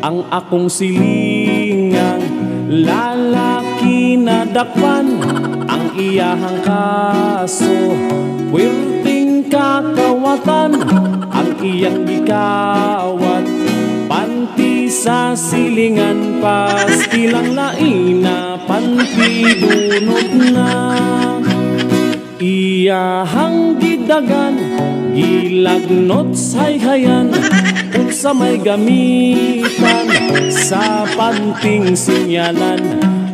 Ang akong silingang lalaki na dakpan, ang iyahang kaso puwerteng kakawatan, ang iyang gikawat panty sa silingan, pastilang laina panty dunot na. Iyahang gidagan, gilagnot sayhayan, unsa may gamitan sa panting sinyalan.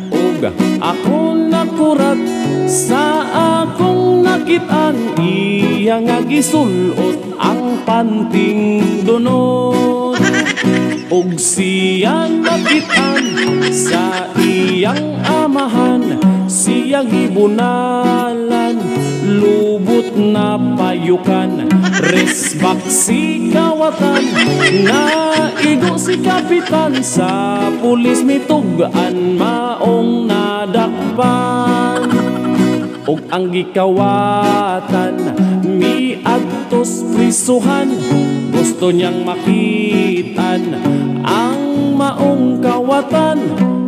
Ug ako nakurat sa akong nakitaan, iya nga gisulot ang panting dunot. Ug siya nakitaan sa iyang amahan, siya gibunalan, lubot na payukan. Resbak si kawatan, naigo si kapitan, sa pulis mitugan, maong nadakpan. Ug ang gikawatan, miadtos prisuhan, gusto niyang makitan ang maong kawatan.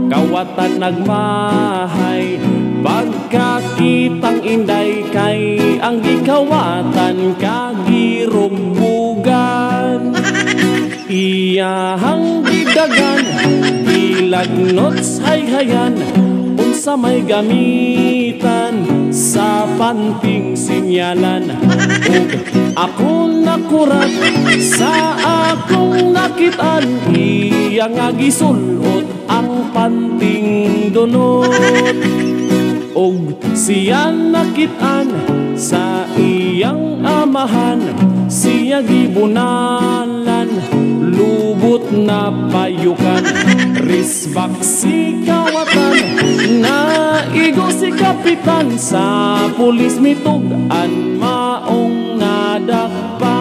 Kawatan nagmahay, pagkakitang inday, kay ang gikawatan kagirugbugan. Iyahang gidagan, gilagnot sayhayan, unsa may gamitan sa panting sinyalan. Ug ako nakurat sa akong nakitaan, iya nga gisulot ang panting dunot. Ug siya nakitaan sa iyang amahan, siya gibunalan, lubot na payukan. Risbak si kawatan, naigo si kapitan, sa pulis mitugan, maong nadakpan.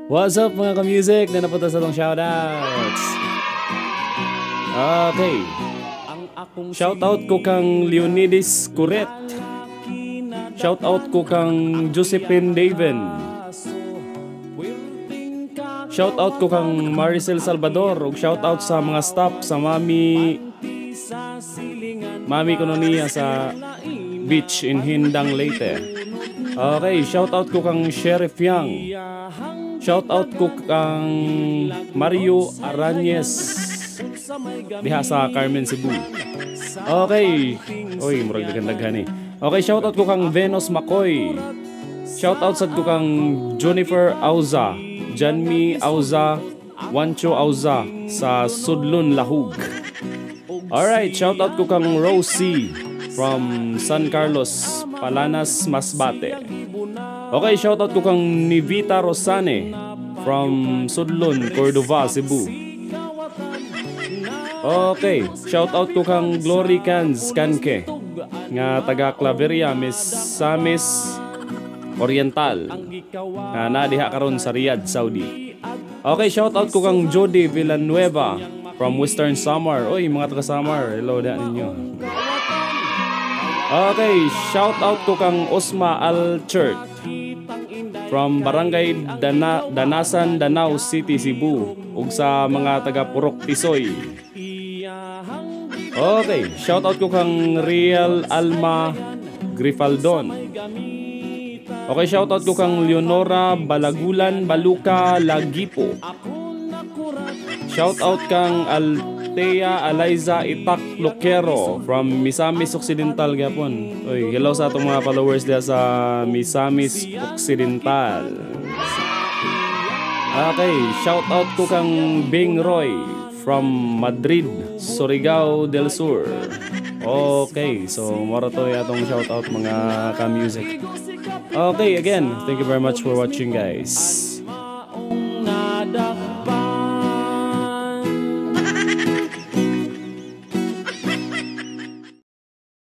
What's up mga ka-music? Na napunta sa itong shoutouts. Okay. Shoutout ko kang Leonidas Curet. Shoutout ko kang Josephine Daven. Shoutout ko kang Maricel Salvador. Ug shoutout sa mga staff sa Mami kuno niya sa beach in Hindang, Leyte. Okay, shoutout ko kang Sheriff Yang. Shoutout ko kang Mario Arañez diha sa Carmen, Cebu. Okay. Oy, murag daghan-daghan eh. Okay, shoutout ko kang Venus Makoy. Shoutout sad ko kang Jennifer Auza, Janmi Auza, Wancho Auza sa Sudlon, Lahug. Alright, shoutout ko kang Rosie from San Carlos, Palanas, Masbate. Okay, shoutout ko kang Nivita Rosane from Sudlon, Cordova, Cebu. Okay, shoutout ko kang Glory Cans Kanke nga taga Claveria, Misamis Oriental, nga nadiha karon sa Riyadh, Saudi. Okay, shoutout ko kang Jody Villanueva from Western Samar. Oy, mga taga Samar, hello na ninyo. Okay, shoutout ko kang Osma Alchert from Barangay Danasan, Danao City, Cebu, ug sa mga taga Purok Tisoy. Okay, shoutout ko kang Real Alma Grifaldon. Okay, shoutout ko kang Leonora Balagulan Baluka Lagipo. Shoutout kang Altea Eliza Itak Loquero from Misamis Occidental gyapon. Oy, hello sa atong mga followers diha sa Misamis Occidental. Okay, shoutout ko kang Bing Roy from Madrid, Surigao del Sur. Okay, so moro to atong shoutout mga ka-music. Okay, again, thank you very much for watching guys.